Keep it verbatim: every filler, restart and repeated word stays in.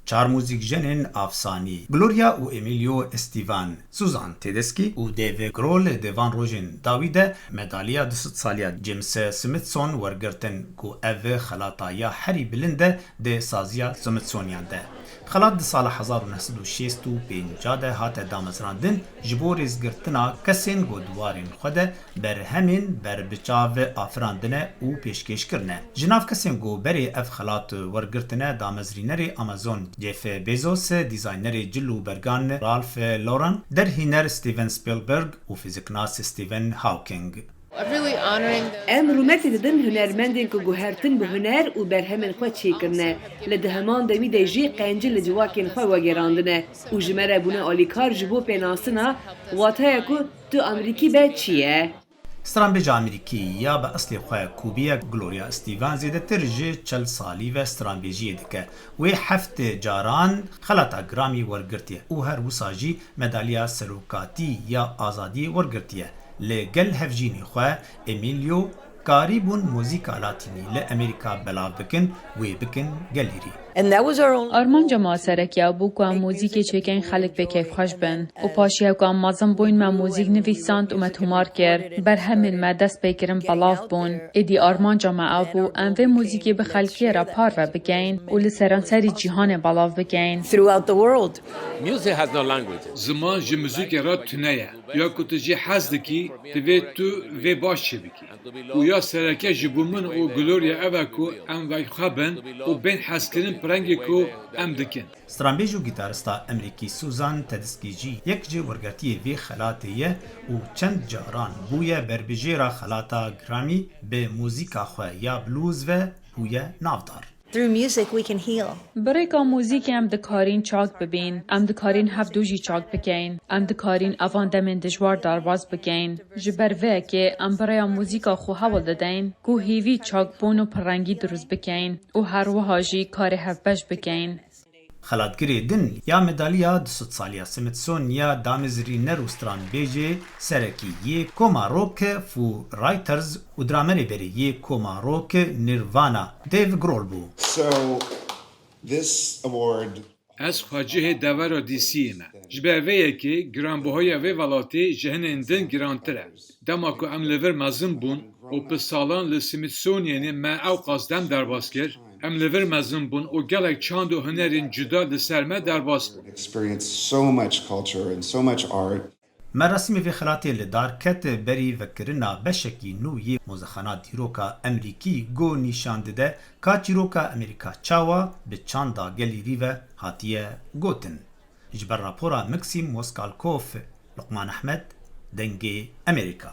Çar muzîkjenên afsanî, Gloria û Emilio Estivan, Susan Tedeschi û Dave Grohl di van rojên dawî de medalya du sed saliya James Smithson wergirtin, ku ev xelata ya herî bilind e di saziya Smithsonian de. Xelat di sala hezar û neh sed û şêst û pênc de hate damezrandin, ji bo rêzgirtina kesên ku di warên xwe de berhemên berbiçav afirandine û pêşkêş kirine. Ji nav kesên ku berê ev xelat wergirtine, damezrînerê Amazon Jeff Bezos, dîzaynerê cil û bergan Ralph Lauren, derhîner Steven Spielberg û fîziknas Stephen Hawking. Em rûmetê didin hunermendên ku guhertin bi huner û berhemên xwe çêkirine, lê di heman demî de jî qencî li civakên xwe wegêrandine û ji me re bûne alîkar ji bo pênasina wataya ku tu Amerîkî be çi ye. Stranbêja Amerîkî ya bi eslê xwe Kubî ye, Gloria Estefan zêdetir ji çil salî ve stranbêjiyê dike. Wê heft caran xelata Grammy wergirtiye û her wisa jî medalya serokatî ya azadiyê wergirtiye. Li gel hevjînê xwe Emilio karîbûn muzîka latînî li Amerîka belav bikin, wê bikin gelêrî. Armanca me a sereke ew bû ku em muzîkê çêkeyn xelk pê keyfxweş bin û paşiya ku em mezin bûyn me muzîk nivîsand û me tomar kir. Berhemên me dest pê kirin belav bûn. Êdî armanca me ew bû em vê muzîkê bi xelkê re parve bikeyn û li seranserî cîhanê belav bikeyn. Throughout the world. Music has no language. Ziman ji muzîkê re tune ye. Ya ku tu jê hez dikî, divê tu vê baş çêbikî. Û ya sereke ji bo min û Gloria ev e ku em veyxwe bin û bên hezkirin bi rengê ku em dikin. Stranbêj û gîtarista Amerîkî Susan Tedeschi jî yek ji wergirtiyê vê xelatê ye û çend caran bûye berbijêra xelata Grammy, bi muzîka xwe ya blues ve bûye navdar. Through music we can heal. Bi rêka muzîkê em dikarîn çak bibîn, em dikarîn hevdû jî çak bikeyn, em dikarîn evan demên dijwar derbas bikeyn. Ji ber vê yekê em bi rêya muzîka xwe hewl dideyn ku hêvî çakbûn û pirrengî dirust bikeyn û her wiha jî karê hevbeş bikeyn. Xelatgirê din ya medalya du sed saliya Smithsonian ya damezrîner û stranbêjê serekî yê koma rock Foo Fighters û dramerê berê yê koma rock Nirvana, Dave Grohl bû. So, this award Ez xwecihê devera D C'yê me. Ji ber vê yekê giranbihaya vê welatê ji hinên din girantir e. Dema ku em li vir mezin bûn û bi salan li Smithsonianê me ewqas dem derbas kir, em li vir mezin bûn û gelek çand û hunerên cuda li ser me derbas bûn. Experienced so much culture and so much art. Merasîmê vê xelatê li dar ket, berî vekirina beşekî nû yê Mozexana Dîroka Amerîkî ku nîşan dide ka çîroka Amerîka çawa bi çanda gelêrî ve hatiye gotin. Ji ber rapora Maxim Moskalkov, Luqman Ehmed, Dengê Amerîka.